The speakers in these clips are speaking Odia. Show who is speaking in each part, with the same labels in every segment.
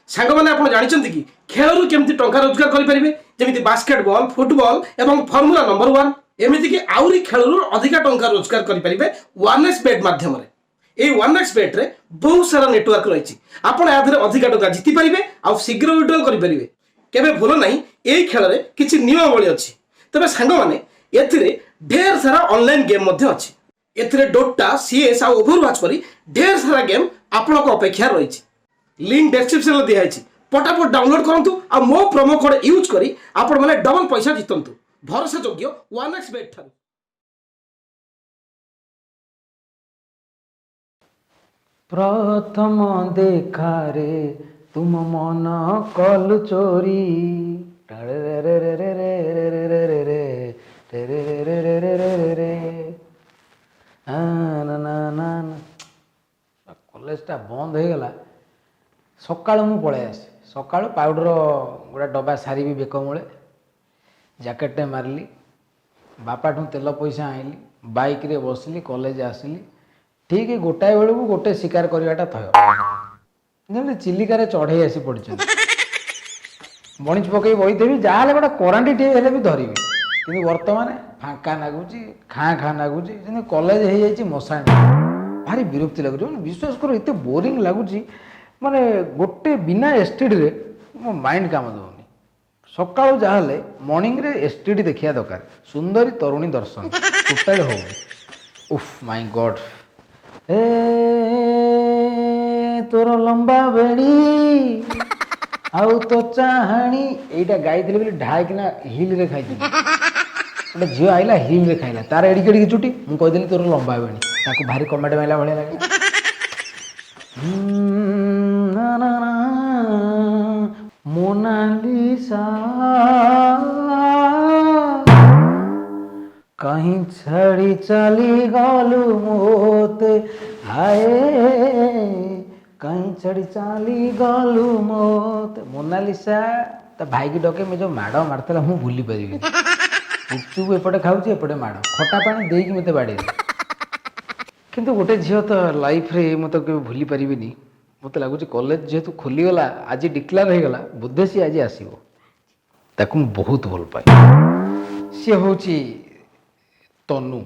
Speaker 1: ସାଙ୍ଗମାନେ, ଆପଣ ଜାଣିଛନ୍ତି କି ଖେଳରୁ କେମିତି ଟଙ୍କା ରୋଜଗାର କରିପାରିବେ? ଯେମିତି ବାସ୍କେଟବଲ୍, ଫୁଟବଲ ଏବଂ ଫର୍ମୁଲା ନମ୍ବର 1। ଏମିତିକି ଆହୁରି ଖେଳରୁ ଅଧିକା ଟଙ୍କା ରୋଜଗାର କରିପାରିବେ ୱାନ୍ ଏକ୍ସ ବେଟ୍ ମାଧ୍ୟମରେ। ଏଇ ୱାନ୍ ଏକ୍ସ ବେଟ୍ରେ ବହୁତ ସାରା ନେଟୱାର୍କ ରହିଛି। ଆପଣ ଏହା ଦେହରେ ଅଧିକା ଟଙ୍କା ଜିତି ପାରିବେ ଆଉ ଶୀଘ୍ର ୱିଡ୍ରଲ୍ କରିପାରିବେ। କେବେ ଭୁଲ ନାହିଁ, ଏଇ ଖେଳରେ କିଛି ନିୟମାବଳୀ ଅଛି। ତେବେ ସାଙ୍ଗମାନେ, ଏଥିରେ ଢେର ସାରା ଅନଲାଇନ୍ ଗେମ୍ ମଧ୍ୟ ଅଛି। ଏଥିରେ ଡୋଟା, ସିଏସ୍ ଆଉ ଓଭରୱାଚ୍ ପରି ଢେର ସାରା ଗେମ୍ ଆପଣଙ୍କ ଅପେକ୍ଷା ରହିଛି। ଲିଙ୍କ ଡେସ୍କ୍ରିପସନରେ ଦିଆହେଇଛି। ପଟାପଟ ଡାଉନଲୋଡ୍ କରନ୍ତୁ ଆଉ ମୋ ପ୍ରୋମୋ କୋଡ୍ ୟୁଜ୍ କରି ଆପଣମାନେ ଡବଲ ପଇସା ଜିତନ୍ତୁ ଭରସା ଯୋଗ୍ୟ ୱାନ୍ ଏକ୍ସ ବେଟ୍ ଠାରୁ।
Speaker 2: ପ୍ରଥମ ଦେଖାରେ ତୁମ ମନ କଲୁ ଚୋରି, ରେ ରେ ରେ ରେ ରେ ରେ ରେ ରେ ରେ ରେ ରେ ରେ ରେ ରେ ରେ ରେ ନା ନା ନା ନା ନା। କଲେଜଟା ବନ୍ଦ ହେଇଗଲା। ସକାଳୁ ମୁଁ ପଳେଇ ଆସେ। ସକାଳୁ ପାଉଡ଼ର ଗୋଟେ ଡବା ସାରିବି ବେକ ମୂଳେ, ଜ୍ୟାକେଟଟେ ମାରିଲି, ବାପାଠୁ ତେଲ ପଇସା ଆଣିଲି, ବାଇକ୍ରେ ବସିଲି, କଲେଜ ଆସିଲି। ଠିକ୍ ଗୋଟାଏ ବେଳକୁ ଗୋଟେ ଶିକାର କରିବାଟା ଥୟ। ଯେମିତି ଚିଲିକାରେ ଚଢ଼େଇ ଆସି ପଡ଼ିଛନ୍ତି। ବଣିଜ ପକେଇ ବଇଥିବି, ଯାହାହେଲେ ଗୋଟେ କରାଣ୍ଡି ଟିକେ ହେଲେ ବି ଧରିବି। କିନ୍ତୁ ବର୍ତ୍ତମାନ ଫାଙ୍କା ନାଗୁଛି, ଖାଁ ଖାଁ ନାଗୁଛି, ଯେମିତି କଲେଜ ହେଇଯାଇଛି ମଶାଣି। ଭାରି ବିରକ୍ତି ଲାଗୁଛି। ମାନେ ବିଶ୍ୱାସ କର, ଏତେ ବୋରିଂ ଲାଗୁଛି, ମାନେ ଗୋଟେ ବିନା ଏସ୍ଟିଡ଼ିରେ ମୋ ମାଇଣ୍ଡ କାମ ଦେଉନି। ସକାଳୁ ଯାହାହେଲେ ମର୍ଣ୍ଣିଂରେ ଏସ୍ଟିଡ଼ି ଦେଖିବା ଦରକାର, ସୁନ୍ଦରୀ ତରୁଣୀ ଦର୍ଶନ। ଟୋଟାଲି ହେଉନି। ଉଫ୍ ମାଇ ଗଡ୍। ଏ ତୋର ଲମ୍ବା ବେଣୀ ଆଉ ତୋ ଚାହାଣୀ, ଏଇଟା ଗାଇଥିଲି ବୋଲି ଢାଇକିନା ହିଲ୍ରେ ଖାଇଥିଲି। ଗୋଟେ ଝିଅ ଆଇଲା, ହିଲ୍ରେ ଖାଇଲା। ତାର ଏଡ଼ିକି ଏଡ଼ିକି ଚୁଟି। ମୁଁ କହିଦେଲି ତୋର ଲମ୍ବା ବେଣୀ, ତାକୁ ଭାରି କମେଣ୍ଟ ମାଇଲା ଭଳିଆ ଲାଗିଲା। ନା ନା ନା, ମୋନାଲିସା, କାହିଁ ଛାଡ଼ି ଚାଲି ଗଲୁ ମୋତେ, ହାଏ, କାହିଁ ଛାଡ଼ି ଚାଲି ଗଲୁ ମୋତେ। ମୋନାଲିସା ତା ଭାଇକି ଡକେ ମୁଁ ଯେଉଁ ମାଡ଼ ମାରିଥିଲା, ମୁଁ ଭୁଲି ପାରିବିନି। ଗୁପଚୁପ ଏପଟେ ଖାଉଛି, ଏପଟେ ମାଡ଼, ଖଟା ପାଣି ଦେଇକି ମୋତେ ବାଡ଼େଇଲେ। କିନ୍ତୁ ଗୋଟେ ଝିଅ ତ ଲାଇଫରେ ମୁଁ ତ କେବେ ଭୁଲି ପାରିବିନି। ମୋତେ ଲାଗୁଛି କଲେଜ ଯେହେତୁ ଖୋଲିଗଲା, ଆଜି ଡିକ୍ଲେୟାର ହେଇଗଲା, ବୋଧେ ସିଏ ଆଜି ଆସିବ। ତାକୁ ମୁଁ ବହୁତ ଭଲ ପାଏ। ସିଏ ହେଉଛି ତନୁ।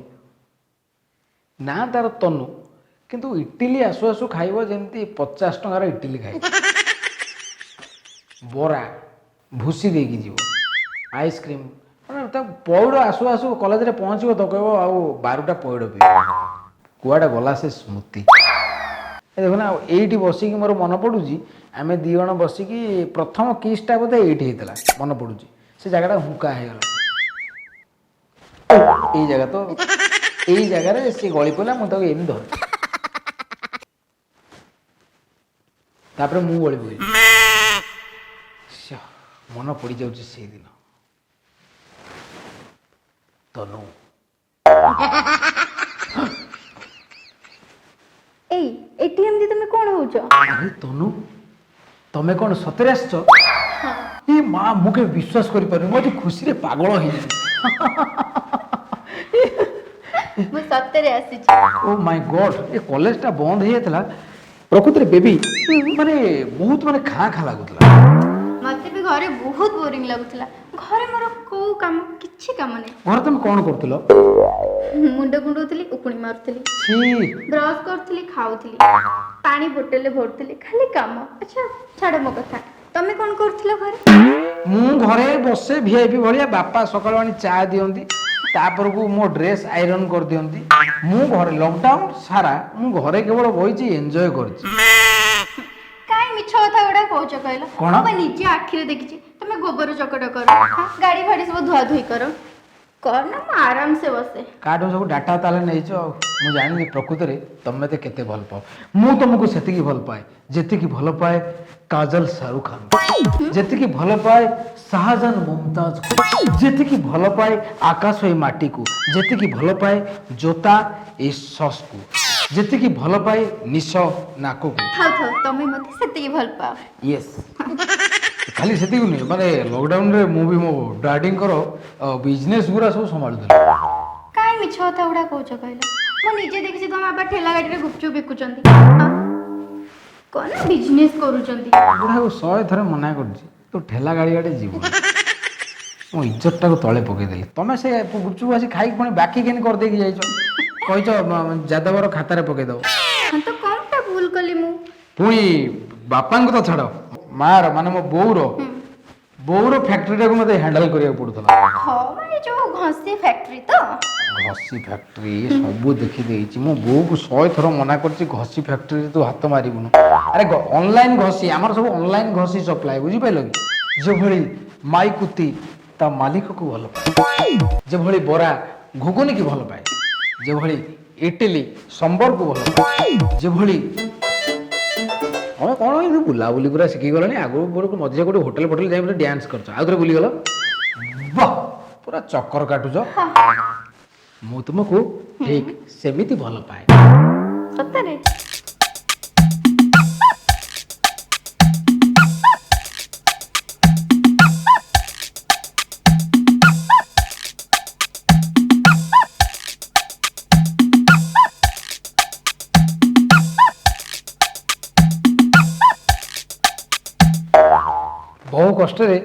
Speaker 2: ନା ତାର ତନୁ, କିନ୍ତୁ ଇଟିଲି ଆସୁ ଆସୁ ଖାଇବ ଯେମିତି 50 ଟଙ୍କାର ଇଟିଲି ଖାଇବ, ବରା ଭୁସି ଦେଇକି ଯିବ, ଆଇସ୍କ୍ରିମ୍, ମାନେ ତାକୁ ପଇଡ଼ ଆସୁ ଆସୁ କଲେଜରେ ପହଞ୍ଚିବ ତ କହିବ ଆଉ 12ଟା ପଇଡ଼ ପିଇବ। କୁଆଡ଼େ ଗଲା ସେ ସ୍ମୃତି? ଏ ଦେଖୁନ, ଆଉ ଏଇଠି ବସିକି ମୋର ମନେ ପଡ଼ୁଛି, ଆମେ ଦୁଇ ଜଣ ବସିକି ପ୍ରଥମ କିସ୍ଟା ବୋଧେ ଏଇଠି ହେଇଥିଲା। ମନେ ପଡ଼ୁଛି, ସେ ଜାଗାଟା ହୁଙ୍କା ହେଇଗଲା। ଏଇ ଜାଗା ତ, ଏଇ ଜାଗାରେ ସେ ଗଳି ପଡ଼ିଲା, ମୁଁ ତାକୁ ଏମିତି ଧରିଛି, ତାପରେ ମୁଁ ଗଳି ପଡ଼ିଲି। ମନେ ପଡ଼ିଯାଉଛି ସେଇଦିନ। ତନୁ।
Speaker 3: ଏଇ, ଏଠି ଏମିତି ତମେ କଣ ହଉଛ?
Speaker 2: ଆରେ ତନୁ, ତମେ କ'ଣ ସତରେ ଆସିଛ? ଏ ମା, ମୁଁ କେବେ ବିଶ୍ୱାସ କରିପାରୁନି। ମୁଁ ଆଜି ଖୁସିରେ ପାଗଳ ହେଇଯାଇଛି।
Speaker 3: ମୁଁ ସତରେ ଆସିଛି।
Speaker 2: ଓ ମାଇ ଗଡ୍। ଏ କଲେଜଟା ବନ୍ଦ ହେଇଯାଇଥିଲା। ପ୍ରକୃତରେ ବେବି, ମାନେ ବହୁତ ମାନେ ଖାଁ ଖାଁ ଲାଗୁଥିଲା।
Speaker 3: ମତେ ବି ଘରେ ବହୁତ ବୋରିଂ ଲାଗୁଥିଲା। ଘରେ ମୋର କୋଉ କାମ? କିଛି କାମ ନାହିଁ।
Speaker 2: ଘରେ ତମେ କ'ଣ କରୁଥିଲ?
Speaker 3: ମୁଣ୍ଡ କୁଣ୍ଡଉଥିଲି, ଉକୁଣି ମାରୁଥିଲି,
Speaker 2: ଛି।
Speaker 3: ବ୍ରଶ କରୁଥିଲି, ଖାଉଥିଲି, ପାଣି ବୋଟଲରେ ଭରୁଥିଲି, ଖାଲି କାମ। ଆଚ୍ଛା ଛାଡ଼ ମୋ କଥା, ତମେ କଣ କରୁଥିଲ ଘରେ?
Speaker 2: ମୁଁ ଘରେ ବସେ ଭିଆଇପି ଭଳିଆ। ବାପା ସକାଳୁ ଆଣି ଚା ଦିଅନ୍ତି, ତାପରକୁ ମୋ ଡ୍ରେସ୍ ଆଇରନ୍ କରିଦିଅନ୍ତି। ମୁଁ ଘରେ ଲକଡାଉନ ସାରା ମୁଁ ଘରେ କେବଳ ବଇଛି, ଏନ୍ଜୟ କରିଛି।
Speaker 3: କାଇଁ ମିଛ କଥା ଗୁଡା କହୁଛ କହିଲ?
Speaker 2: କଣ?
Speaker 3: ମୁଁ ବା ନିଜେ ଆଖିରେ ଦେଖିଛି, ତମେ ଗୋବର ଚକଟ କର, ହଁ, ଗାଡି ଫାଡି ସବୁ ଧୁଆ ଧୁଇ କର। କର ନା, ମୁଁ ଆରାମସେ ବସେ।
Speaker 2: କାଠୁ ସବୁ ଡାଟା ତାହେଲେ ନେଇଛ। ଆଉ ମୁଁ ଜାଣିଲି ପ୍ରକୃତରେ ତମେ ମତେ କେତେ ଭଲ ପାଅ। ମୁଁ ତମକୁ ସେତିକି ଭଲ ପାଏ ଯେତିକି ଭଲ ପାଏ କାଜଲ ଶାହରୁଖ ଖାନ, ଯେତିକି ଭଲ ପାଏ ଶାହଜାହାନ ମୁମତାଜକୁ, ଯେତିକି ଭଲ ପାଏ ଆକାଶ ଏଇ ମାଟିକୁ, ଯେତିକି ଭଲ ପାଏ ଜୋତା ଏଇ ସସ୍କୁ, ଯେତିକି ଭଲ ପାଏ ନିଶ ନାକକୁ।
Speaker 3: ଥାଉ ଥାଉ, ତମେ ମତେ ସେତିକି ଭଲ ପାଅ।
Speaker 2: ୟେସ୍। ଖାଲି ସେତିକି ନୁହେଁ, ମାନେ ଲକଡାଉନରେ ମୁଁ ବି ମୋ ଡାଡିଙ୍କର ବିଜନେସ୍ ଗୁଡ଼ା ସବୁ ସମ୍ଭାଳୁଥିଲି।
Speaker 3: କାଇଁ ମିଛ କଥା ଗୁଡା କହୁଛ କହିଲ? ମୁଁ ନିଜେ ଦେଖିଛି, ତମ ବାପା ଠେଲା ଗାଡିରେ ଗୁପଚୁପ ବିକୁଛନ୍ତି। ହଁ। କ'ଣ ବିଜନେସ୍ କରୁଛନ୍ତି।
Speaker 2: ବୁଢ଼ାକୁ 100 ଥର ମନା କରୁଛି, ତୁ ଠେଲା ଗାଡ଼ି ଆଡ଼େ ଯିବୁ, ମୋ ଇଜ୍ଜତଟାକୁ ତଳେ ପକେଇଦେଲି। ତମେ ସେ ଗୁପଚୁପ ଆସି ଖାଇକି ପୁଣି ବାକି କେମିତି କରିଦେଇକି ଯାଇଛ? କହିଛ ଯାଦବର ଖାତାରେ ପକେଇଦବ।
Speaker 3: ହଁ ତ, କ'ଣଟା ଭୁଲ କଲି ମୁଁ?
Speaker 2: ପୁଣି ବାପାଙ୍କୁ ତ ଛାଡ଼, ମାର ମାନେ ମୋ ବୋଉର ବୋଉର ଫ୍ୟାକ୍ଟ୍ରିଟାକୁ ମୋତେ ହ୍ୟାଣ୍ଡେଲ୍ କରିବାକୁ ପଡ଼ୁଥିଲା।
Speaker 3: ହଁ, ମାନେ ଯୋଉ ଘଷି ଫ୍ୟାକ୍ଟ୍ରି ତ?
Speaker 2: ଘଷି ଫ୍ୟାକ୍ଟ୍ରି ସବୁ ଦେଖିଦେଇଛି। ମୁଁ ବୋଉକୁ 100 ଥର ମନା କରିଛି, ଘଷି ଫ୍ୟାକ୍ଟ୍ରିରେ ତୁ ହାତ ମାରିବୁନୁ। ଆରେ ଅନଲାଇନ୍ ଘଷି, ଆମର ସବୁ ଅନଲାଇନ୍ ଘଷି ସପ୍ଲାଏ, ବୁଝିପାରିଲ କି? ଯେଭଳି ମାଇକୁତି ତା ମାଲିକକୁ ଭଲ ପାଏ, ଯେଭଳି ବରା ଘୁଗୁନିକି ଭଲ ପାଏ, ଯେଭଳି ଇଟିଲି ସମ୍ବରକୁ ଭଲ ପାଏ, ଯେଭଳି ତମେ କ'ଣ ଏମିତି ବୁଲାବୁଲି ପୁରା ଶିଖିଗଲଣି। ଆଗରୁ ଗୋଟେ ମଝିରେ ଗୋଟେ ହୋଟେଲ ଫୋଟେଲ ଯାଇ ପୁରା ଡ୍ୟାନ୍ସ କରୁଛ, ଆଉ ଥରେ ବୁଲିଗଲ, ବାহ, ପୁରା ଚକ୍କର କାଟୁଛ। ମୁଁ ତୁମକୁ ଠିକ ସେମିତି ଭଲ ପାଏ।
Speaker 3: ସତରେ?
Speaker 2: ବହୁ କଷ୍ଟରେ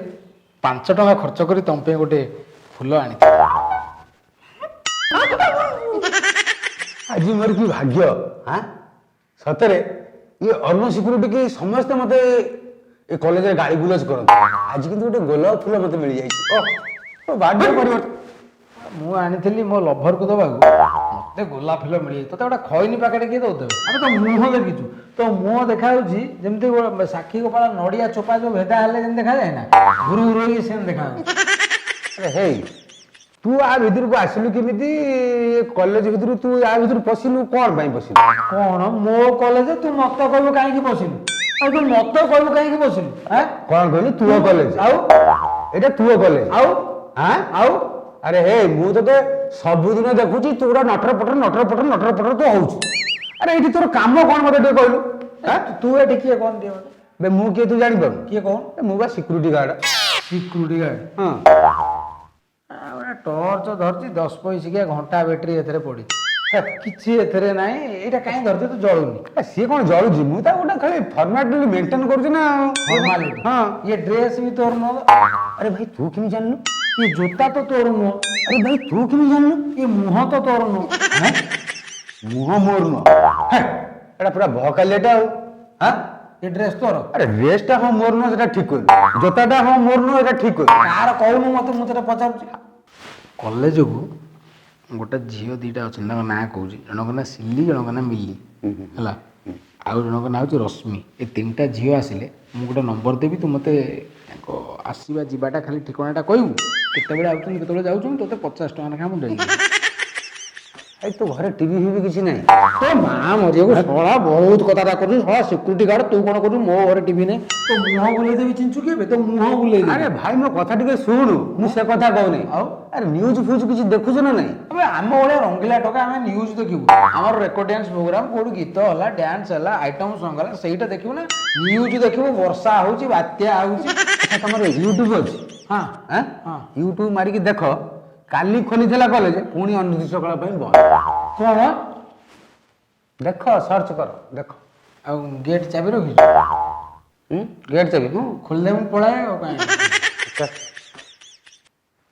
Speaker 2: 5 ଟଙ୍କା ଖର୍ଚ୍ଚ କରି ତମ ପାଇଁ ଗୋଟେ ଫୁଲ ଆଣିଥିଲି।
Speaker 4: ଆଜି ମୋର କି ଭାଗ୍ୟ! ହାଁ, ସତରେ ଇଏ ଅରୁଣ ସିକ୍ୟୁରିଟି କି ସମସ୍ତେ ମତେ ଏ କଲେଜରେ ଗାଳି ଗୁଲଜ କରନ୍ତି, ଆଜି କିନ୍ତୁ ଗୋଟେ ଗୋଲାପ ଫୁଲ ମତେ ମିଳିଯାଇଛି। ଓ ଭାଗ୍ୟ ପରିବର୍ତ୍ତନ!
Speaker 2: ମୁଁ ଆଣିଥିଲି ମୋ ଲଭରକୁ ଦେବାକୁ, ମତେ ଗୋଲାପ ଫୁଲ ମିଳିଯାଇଛି। ତତେ ଗୋଟେ ଖଇନି ପ୍ୟାକେଟ କିଏ ଦଉଥିବେ? ଆମେ ତ ମୁହଁ ଦେଖିଛୁ, ତୋ ମୁହଁ ଦେଖାଯାଉଛି ଯେମିତି ଗୋଟେ ସାକ୍ଷୀ ଗୋପାଳ ନଡ଼ିଆ ଚୋପା ଯୋଉ ଭେଦା ହେଲେ ଯେମିତି ଦେଖାଯାଏ ନା, ଘୁରୁ ଘୁରୁ ହେଇକି ସେମିତି ଦେଖାଯାଉଛି।
Speaker 4: ଆରେ ହେଇ, ତୁ ଆ ଭିତରକୁ ଆସିଲୁ କେମିତି? ଏ କଲେଜ ଭିତରୁ ତୁ ଆ ଭିତରୁ ପଶିଲୁ, କଣ ପାଇଁ ପଶିଲୁ?
Speaker 2: କଣ, ମୋ କଲେଜ, ତୁ ମତେ କହିବୁ କାହିଁକି ପଶିଲୁ? ଆଉ ତୁ ମତେ କହିବୁ କାହିଁକି ପଶିଲୁ? ଆଁ?
Speaker 4: କଣ କହିଲୁ? ତୁଅ କଲେଜ?
Speaker 2: ଆଉ?
Speaker 4: ଏଇଟା ତୁଅ କଲେଜ।
Speaker 2: ଆଉ?
Speaker 4: ଆଁ?
Speaker 2: ଆଉ?
Speaker 4: ଆରେ ହେ, ମୁଁ ତତେ ସବୁଦିନ ଦେଖୁଛି, ତୁ ଗୋଟେ ନଟର ପଟର ନଟର ପଟର ନଟର ପଟର ତୁ ହଉଛୁ। ଆରେ ଏଇଠି ତୋର କାମ କଣ, ମତେ ଟିକେ କହିଲୁ? ଆଁ?
Speaker 2: ତୁ ଏଠି କିଏ, କଣ ଟିକେ ମତେ?
Speaker 4: ବେ, ମୁଁ କିଏ ତୁ ଜାଣିପାରୁନୁ?
Speaker 2: କିଏ କଣ?
Speaker 4: ଏ, ମୁଁ ବା ସିକ୍ୟୁରିଟି ଗାର୍ଡ।
Speaker 2: Security guard?
Speaker 4: ହଁ।
Speaker 2: ଗୋଟେ ଟର୍ଚ୍ଚ ଧରିଛି, 10 ପଇସିକିଆ ଘଣ୍ଟା ବ୍ୟାଟେରୀ ଏଥିରେ ପଡିଛି। ହେ, କିଛି ଏଥିରେ ନାହିଁ। ଏଇଟା କାହିଁ ଧରିଛି? ତୁ ଜଳୁନି।
Speaker 4: ଏ, ସିଏ କଣ ଜଳୁଛି? ମୁଁ ତାକୁ ଗୋଟେ ଖାଲି ଫର୍ମାଲିଟି ମେଣ୍ଟେନ କରୁଛି ନା ଆଉ।
Speaker 2: ଫର୍ମାଲିଟି?
Speaker 4: ହଁ।
Speaker 2: ଇଏ ଡ୍ରେସ ବି ତୋର ନୁହଁ।
Speaker 4: ଆରେ ଭାଇ, ତୁ କେମିତି ଜାଣିଲୁ?
Speaker 2: ଇଏ ଜୋତା ତ ତୋର ନୁହଁ।
Speaker 4: ଆରେ ଭାଇ, ତୁ କେମିତି ଜାଣିଲୁ?
Speaker 2: ଇଏ ମୁହଁ ତ ତୋର ନୁହଁ।
Speaker 4: ହେଁ? ମୁହଁ ମୋର ନୁହଁ? ହେ, ଏଟା ପୁରା ବହକାଲିଆଟା ଆଉ। ହଁ।
Speaker 2: ଏ ଡ୍ରେସ ତୋର?
Speaker 4: ଆରେ ଡ୍ରେସଟା ହଁ ମୋର ନୁହଁ, ସେଟା ଠିକ କହିଲୁ। ଜୋତାଟା ହଁ ମୋର ନୁହଁ, ଏଟା ଠିକ କହିଲୁ।
Speaker 2: କାହାର କହୁନୁ ମତେ? ମୁଁ ତୋତେ ପଚାରୁଛି। କଲେଜକୁ ଗୋଟେ ଝିଅ ଦୁଇଟା ଅଛନ୍ତି, ତାଙ୍କ ନାଁ କହୁଛି। ଜଣଙ୍କ ନାଁ ସିଲି, ଜଣଙ୍କ ନାଁ ମିଲି ହେଲା, ଆଉ ଜଣଙ୍କ ନାଁ ହେଉଛି ରଶ୍ମି। ଏ ତିନିଟା ଝିଅ ଆସିଲେ ମୁଁ ଗୋଟେ ନମ୍ବର ଦେବି, ତୁ ମୋତେ ତାଙ୍କ ଆସିବା ଯିବାଟା ଖାଲି ଠିକଣାଟା କହିବୁ, କେତେବେଳେ ଆଉଛନ୍ତି କେତେବେଳେ ଯାଉଛନ୍ତି। ତୋତେ 50 ଟଙ୍କା ଲେଖା ମୁଁ ଦେବି।
Speaker 4: ଏଇ, ତୋ ଘରେ ଟିଭି ଫିଭି କିଛି ନାହିଁ?
Speaker 2: ତୋ ମା ମରିବାକୁ, ଶଳା ବହୁତ କଥାଟା କରୁଛୁ। ଶଳା ସିକ୍ୟୁରିଟି ଗାର୍ଡ, ତୁ କ'ଣ କରୁଛୁ? ମୋ ଘରେ ଟିଭି ନାହିଁ? ତୋ ମୁହଁ ବୁଲେଇ ଦେବି, ଚିଞ୍ଚୁ କି ଏବେ ତୋ ମୁହଁ ବୁଲେଇ ଦେବି।
Speaker 4: ଆରେ ଭାଇ, ମୋ କଥା ଟିକେ ଶୁଣୁ। ମୁଁ ସେ କଥା କହୁନି।
Speaker 2: ଆଉ?
Speaker 4: ଆରେ ନ୍ୟୁଜ ଫ୍ୟୁଜ କିଛି ଦେଖୁଛୁ ନା ନାଇଁ?
Speaker 2: ଆବେ, ଆମ ଭଳିଆ ରଙ୍ଗିଲା ଟୋକା ଆମେ ନ୍ୟୁଜ୍ ଦେଖିବୁ? ଆମର ରେକର୍ଡ ଡ୍ୟାନ୍ସ ପ୍ରୋଗ୍ରାମ, କୋଉଠି ଗୀତ ହେଲା, ଡ୍ୟାନ୍ସ ହେଲା, ଆଇଟମ ସଙ୍ଗ ହେଲା, ସେଇଟା ଦେଖିବୁ ନା ନ୍ୟୁଜ୍ ଦେଖିବୁ? ବର୍ଷା ହଉଛି, ବାତ୍ୟା ହଉଛି।
Speaker 4: ଆଚ୍ଛା, ତମର ୟୁଟ୍ୟୁବ ଅଛି?
Speaker 2: ହଁ।
Speaker 4: ଆଁ?
Speaker 2: ହଁ।
Speaker 4: ୟୁଟ୍ୟୁବ ମାରିକି ଦେଖ, କାଲି ଖୋଲିଥିଲା କଲେଜ, ପୁଣି ଅନିର୍ଦ୍ଦିଷ୍ଟ କାଳ ପାଇଁ ବନ୍ଦ।
Speaker 2: କଣ?
Speaker 4: ଦେଖ, ସର୍ଚ୍ଚ କର, ଦେଖ।
Speaker 2: ଆଉ ଗେଟ୍ ଚାବି ରଖିଛୁ?
Speaker 4: ହୁଁ, ଗେଟ୍ ଚାବି, ହଁ।
Speaker 2: ଖୋଲିଦେ, ମୁଁ ପଳାଏ। ଆଉ କାଇଁ?
Speaker 4: ଆଚ୍ଛା।